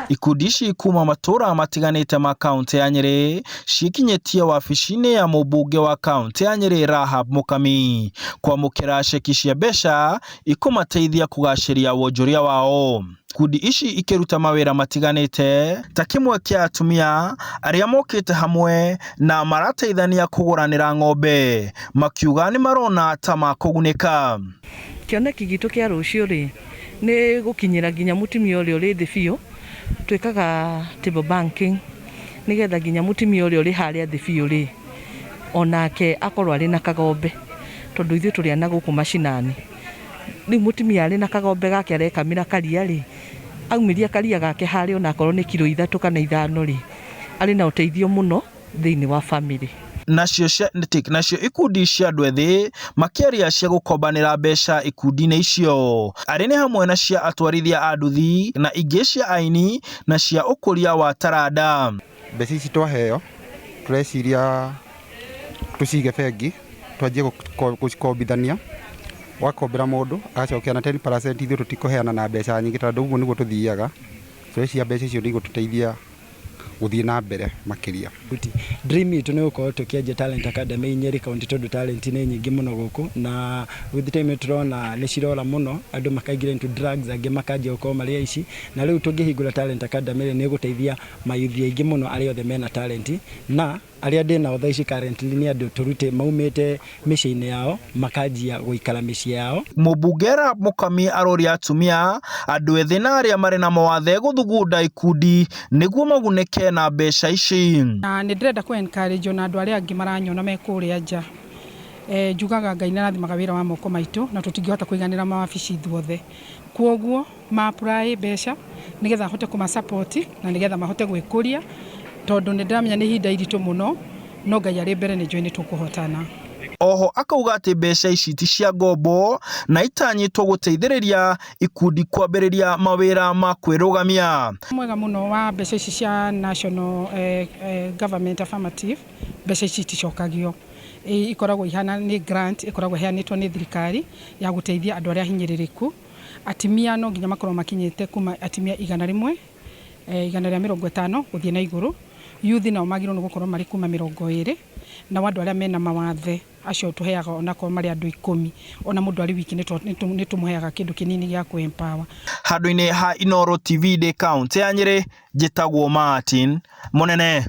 Ikundi ici kuma matũra matiganĩte ma kaunti ya Nyĩrĩ ciĩkinyĩtie wabici-inĩ ya mũmbunge wa kaunti ya Nyĩrĩ Rahab Mũkami kwamũkĩra ceki cia mbeca ikũmateithia kũgacĩria wonjoria wao. Ikundi ici ikĩruta mawĩra matiganĩte ta kĩmwe kĩa atumia arĩa mokĩte hamwe na marateithania kũgũranĩra ng'ombe makiuga nĩ marona ta makũgunĩka. Kĩoneki gitũ kĩa rũciũ rĩ, nĩ gũkinyĩra nginya mũtumia ũrĩa ũrĩ thĩ biũ, twĩkaga table banking nĩgetha nginya mũtumia ũrĩa ũrĩ harĩa thĩ biũ rĩ, onake akorwo arĩ na kagombe, tondũ ithuĩ tũrĩ a na gũkũ macinani. Rĩu mũtumia arĩ na kagombe gake arekamĩra karia rĩ, aumĩria karia gake harĩa onakorwo nĩ kiro 3 kana 5 rĩ, arĩ na ũteithio mũno thĩinĩ wa bamĩrĩ. Nacio nacio ikundi cia andũ ethĩ makĩaria cia gũkombanĩra mbeca ikundi-inĩ icio arĩ nĩ hamwe na cia atwarithia a nduthi na ingĩ cia aini na cia ũkũria wa taranda. Mbeca ici twaheo tũreciria tũcige bengi twanjie gũcikombithania, wakombera mũndũ agacokia na 10% ithuĩ tũtikũheana na mbeca nyingĩ tondũ ũguo nĩguo tũthiaga, tũreciria mbeca icio nĩ igũtũteithia gũthiĩ na mbere makĩria. Dream itũ nĩ gũkorwo tũkĩanjia Talent Academy Nyeri County tondũ talent nĩ nyingĩ mũno gũkũ na with time nĩ tũrona nĩ cirora mũno andũ makaingĩra into drugs angĩ makanjia gũkorwo marĩ aici na rĩu tũngĩhingũra Talent Academy rĩ nĩ ĩgũteithia mayuthi aingĩ mũno arĩa othe mena talent na arĩa ndĩ nao thaa ici currently nĩ andũ tũrutĩ maumĩte mĩciĩ-inĩ yao makanjia gũikara mĩciĩ yao. Mũmbunge Rahab Mũkami aroria atumia, andũ ethĩ na arĩa marĩ na mawathe gũthugunda ikundi nĩguo magunĩke na mbeca ici. Na nĩ ndĩrenda kũ encourage ona andũ arĩa angĩ maranyona me kũrĩa nja. Njugaga Ngai nĩ arathimaga wĩra wa moko maitũ na tũtingĩhota kũiganĩra mawabici ithuothe. Kwoguo ma apply mbeca nĩgetha hote kũma support na nĩgetha mahote gwĩkũria tondũ nĩ ndĩramenya nĩ ihinda iritũ mũno no Ngai arĩ mbere nĩ njũĩ nĩ tũkũhotana. Oho akauga atĩ mbeca ici ti cia ngombo na itanyĩtwo gũteithĩrĩria ikundi kwambĩrĩria mawĩra ma kwĩrũgamia. Mwega mũno wa mbeca ici cia national government affirmative, mbeca ici iticokagio, ikoragwo ihana nĩ grant ĩkoragwo ĩheanĩtwo nĩ thirikari ya gũteithia andũ arĩa ahinyĩrĩrĩku. Atimia no nginya makorwo makinyĩte kuma atimia 100, 150 gũthiĩ na igũrũ. Youth nao magĩrĩirwo nĩ gũkorwo marĩ kuma 20, nao andũ arĩa mena mawathe acio tũheaga onakorwo marĩ andũ 10, ona mũndũ arĩ wiki nĩ tũmũheaga kĩndũ kĩnini gĩa kũ empower. Handũ-inĩ ha Inooro TV ndĩ kaũntĩ ya Nyĩrĩ, njĩtagwo Martin Mũnene.